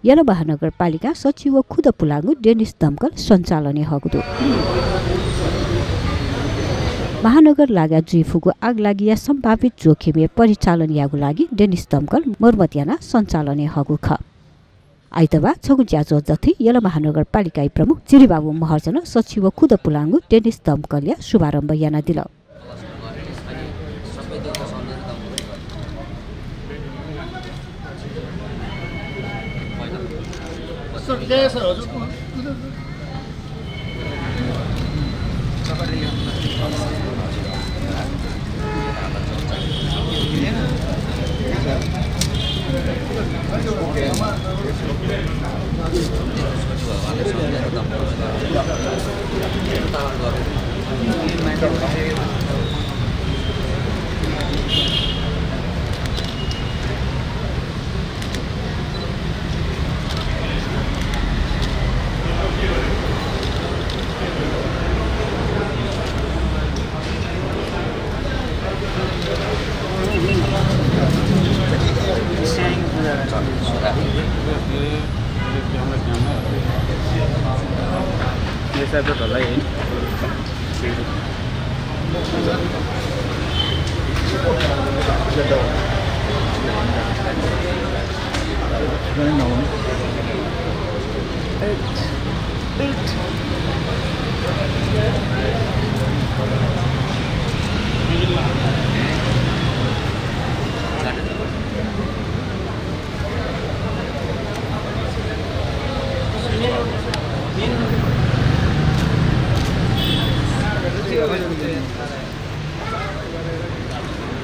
यला महानगरपालिका सचिव खुद पुलाङ्गु डेनिस दमकल सञ्चालने हगुदो महानगर लागा जुइफुको आग लागिया सम्भावित जोखिमे परिचालन यागु लागि डेनिस दमकल मर्मत याना सञ्चालने हगु ख आइतबार छगु ज्याजो जथि यला महानगरपालिका प्रमुख चिरिबाबु महर्जन सचिव खुद पुलाङ्गु डेनिस दमकलया शुभारम्भ याना दिल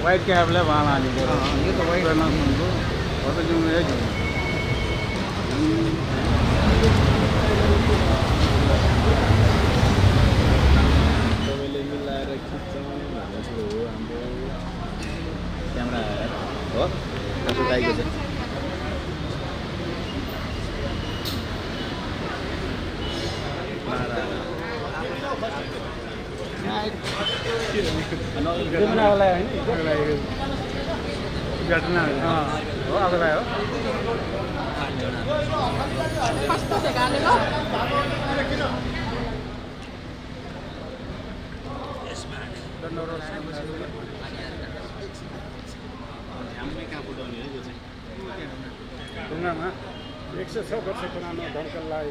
वाइट क्याबले वाला हालेको यो त वाइट नसुनको हो त जुन है सबैले मिलाएर खिच्छौँ भनेको हो हाम्रो क्यामेरा हो कसो दाइको चाहिँ ढुङ्गामा 106 वर्ष पुरानो दमकललाई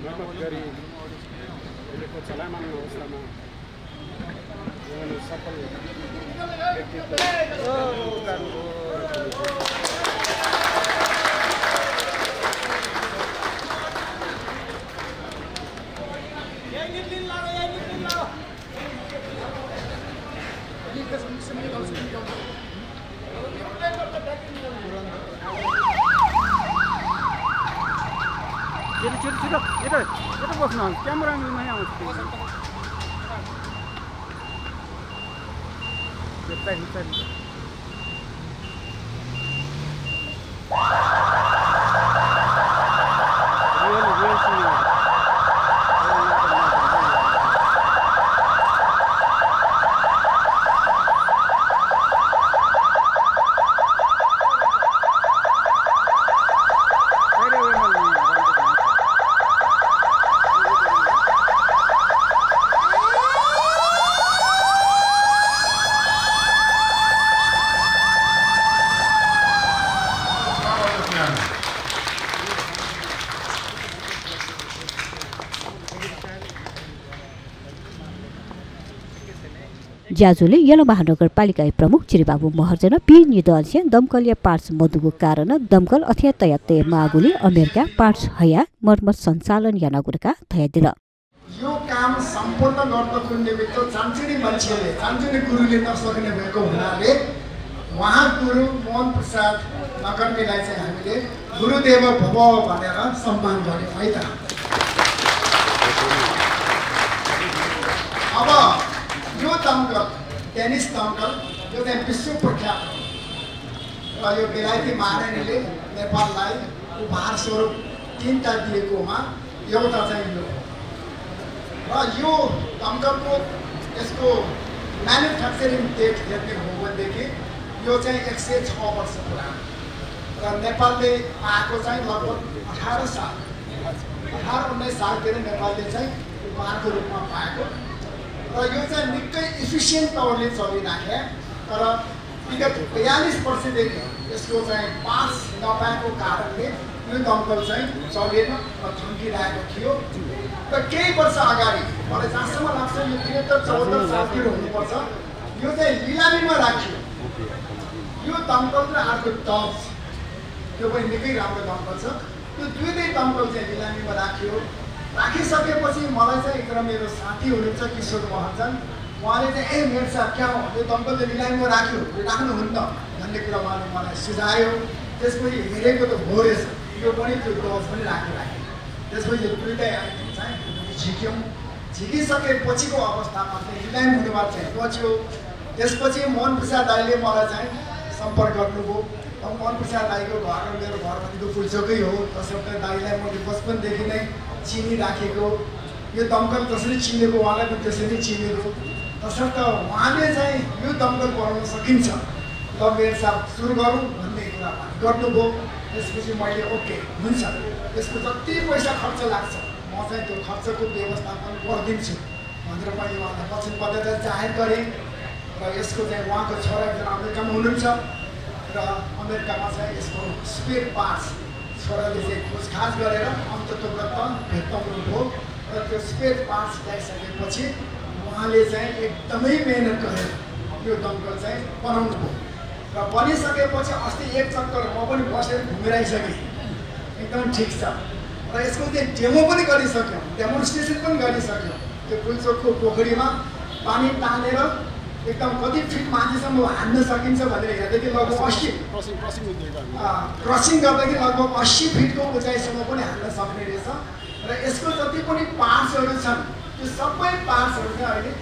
मर्मत गरी अहिलेको चलायमान अवस्थामा सफल यता बस्नु क्यामेरा नयाँ आउँछ ज्याजुले यला महानगरपालिका प्रमुख चिरिबाबु महर्जन पी निदलस्य दमकलीय पार्ट्स मधुको कारण दमकल अथ्या तयाते मागुली अमेरिका पार्ट्स हया मर्मत सञ्चालन यानागुरका थया दिल यो काम सम्पूर्ण गर्नको निमित्त चान्चुनी मान्छेले चान्चुनी गुरुले नसक्ने भएको हुनाले उहाँ गुरु मोहन प्रसाद नगर्मीलाई चाहिँ हामीले गुरुदेव भव भनेर सम्मान गर्यौं है त। अब यो दमकल टेनिस दमकल यो चाहिँ विश्व प्रख्यात र यो बेलायती महारानीले नेपाललाई उपहार स्वरूप 3टा दिएकोमा एउटा चाहिँ यो र यो दमकलको यसको म्यानुफ्याक्चरिङ डेट हेर्ने हो भनेदेखि यो चाहिँ 106 वर्ष पुरानो र नेपालले आएको चाहिँ लगभग 18 साल 18-19 सालतिर नेपालले चाहिँ उपहारको रूपमा पाएको र यो चाहिँ निकै इफिसियन्ट तवरले चलिराखे तर विगत 42 वर्षदेखि यसको चाहिँ पास नपाएको कारणले यो दमकल चाहिँ चलेन र थन्किरहेको थियो र केही वर्ष अगाडि मलाई जहाँसम्म लाग्छ यो 73-74 सालतिर हुनुपर्छ यो चाहिँ लिलामीमा राखियो यो दमकल र अर्को टच त्यो पनि निकै राम्रो दमकल छ त्यो दुईटै दमकल चाहिँ लिलामीमा राखियो राखिसकेपछि मलाई चाहिँ एकजना मेरो साथी हुनुहुन्छ किशोर महर्जन उहाँले चाहिँ मेरो साहब क्या हो यो दमकलले लिलामीमा राख्यो यो राख्नुहुन्न भन्ने कुरा उहाँले मलाई सुझायो त्यसपछि हेरेको त हो रहेछ यो पनि त्यो टच पनि राखिराख्यो त्यसपछि यो दुईटै आइटम चाहिँ झिक्यौँ झिकिसकेपछिको अवस्थामा चाहिँ लिलामी हुनेबाद चाहिँ बच्यो त्यसपछि मोहन प्रसाद दाइले मलाई चाहिँ सम्पर्क गर्नुभयो मोहन प्रसाद दाइको घर मेरो घर भनेको पुल्चोकै हो तसर्थ दाइलाई मैले बचपनदेखि नै चिनिराखेको यो दमकल जसरी चिनेको उहाँलाई पनि त्यसरी चिनेको तसर्थ उहाँले चाहिँ यो दमकल बनाउन सकिन्छ ल मेरो साहब सुरु गरौँ भन्ने कुरा गर्नुभयो त्यसपछि मैले ओके हुन्छ यसको जति पैसा खर्च लाग्छ म चाहिँ त्यो खर्चको व्यवस्थापन गरिदिन्छु भनेर मैले उहाँलाई वचन पत्र जाहेर गरेँ र यसको चाहिँ उहाँको छोरा एकजना अमेरिकामा हुनुहुन्छ र अमेरिकामा चाहिँ यसको स्पेयर पार्ट्स छोराले चाहिँ खोजखाज गरेर अन्ततोगत भेट्टाउनुभयो र त्यो स्पेयर पार्ट्स ल्याइसकेपछि उहाँले चाहिँ एकदमै मेहनत गरेर यो दमकल चाहिँ बनाउनु भयो र बनिसकेपछि अस्ति एक चक्कर म पनि बसेर घुमिरहेसकेँ एकदम ठिक छ र यसको चाहिँ डेमो पनि गरिसक्यौँ डेमोन्स्ट्रेसन पनि गरिसक्यौँ त्यो पुल्चोकको पोखरीमा पानी तानेर एकदम कति फिट माथिसम्म हान्न सकिन्छ भनेर हेर्दाखेरि लगभग 80 क्रसिङ गर्दाखेरि लगभग 80 फिटको उचाइसम्म पनि हान्न सक्ने रहेछ र यसको जति पनि पार्ट्सहरू छन् त्यो सबै पार्ट्सहरू चाहिँ अहिले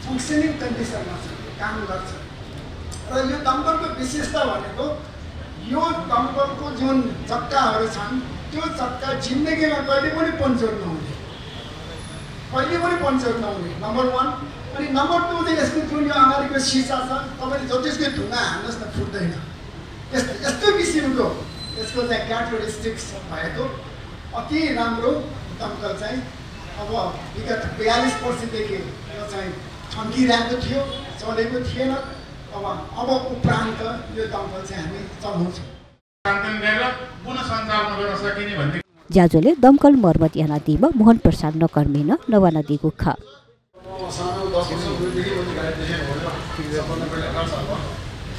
फङ्सनिङ कन्डिसनमा छ काम गर्छ र यो दमकलको विशेषता भनेको यो दमकलको जुन चक्काहरू छन् त्यो चक्का जिन्दगीमा कहिले पनि पन्चर नहुने नम्बर 1 अनि नम्बर 2 चाहिँ यसको जुन यो अगाडिको सिसा छ तपाईँले जतिसकै ढुङ्गा हान्नुहोस् न फुट्दैन यस्तो किसिमको यसको चाहिँ क्यारेक्टरिस्टिक्स भएको अति राम्रो दमकल चाहिँ अब विगत 42 वर्षदेखि यो चाहिँ थन्किरहेको थियो चलेको थिएन अब उपरान्त यो दमकल चाहिँ हामी चलाउँछौँ ज्याजोले दमकल मर्मत याना दिब मोहन प्रसाद नकर्मिन नवाना दिगु ख सानो 10 वर्षदेखि मैले गाडी देखेको हो सपना पहिला आउँछ अब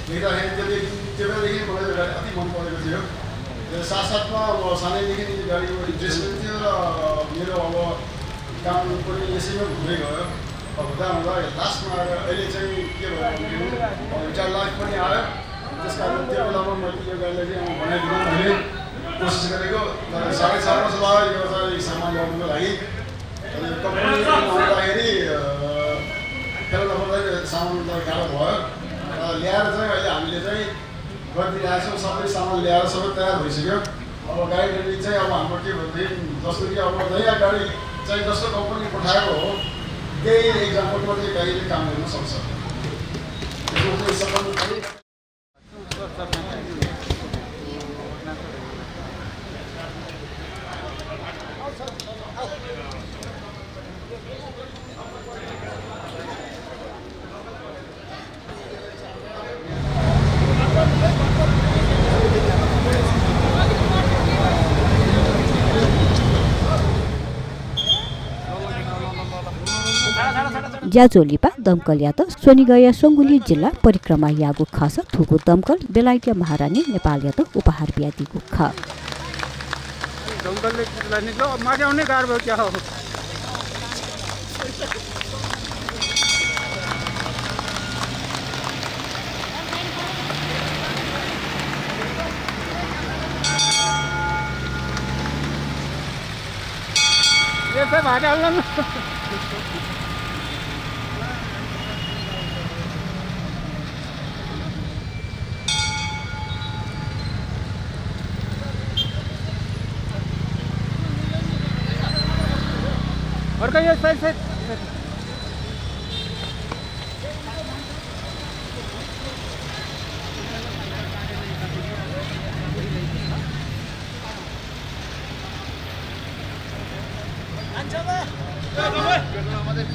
देख्दाखेरि त्यो बेलादेखि मलाई गाडी अति मन परेको थियो र साथसाथमा अब सानैदेखि यो गाडीको इन्ट्रेस्ट पनि थियो र मेरो अब काम पनि यसैमा घुम्दै गयो अब हुँदा लास्टमा आएर अहिले चाहिँ के भयो रिटायर लाइफ पनि आयो त्यस कारण त्यो बेलामा मैले यो गाडीलाई चाहिँ बनाइदिनु मैले कोसिस गरेको तर 4.5 वर्ष लाग्यो यो चाहिँ सामान ल्याउनुको लागि कम्पनी आउँदाखेरि फेला नपर्दाखेरि सामान गाह्रो भयो र ल्याएर चाहिँ अहिले हामीले चाहिँ गरिदिइरहेको छौँ सबै सामान ल्याएर सबै तयार भइसक्यो अब गाडी रेडी चाहिँ अब हाम्रो के भनेदेखि जस्तो कि अब नयाँ गाडी चाहिँ जस्तो कम्पनी पठाएको हो त्यही एक्जाम्पलमा चाहिँ गाडीले काम गर्न सक्छ त्यसको चाहिँ सफल ज्याजो लिपा दमकल या त सोनिगया सङ्गुली जिल्ला परिक्रमा यागु खस थुगु दमकल बेलायतीय महारानी नेपाल या त उपहार ब्यादीगु ख दमकलले निक्लो माथि आउने गाह्रो भयो क्या हो ये सब भाटा हाल्नु अर्को यो साइड पेट्रोलमा मात्रै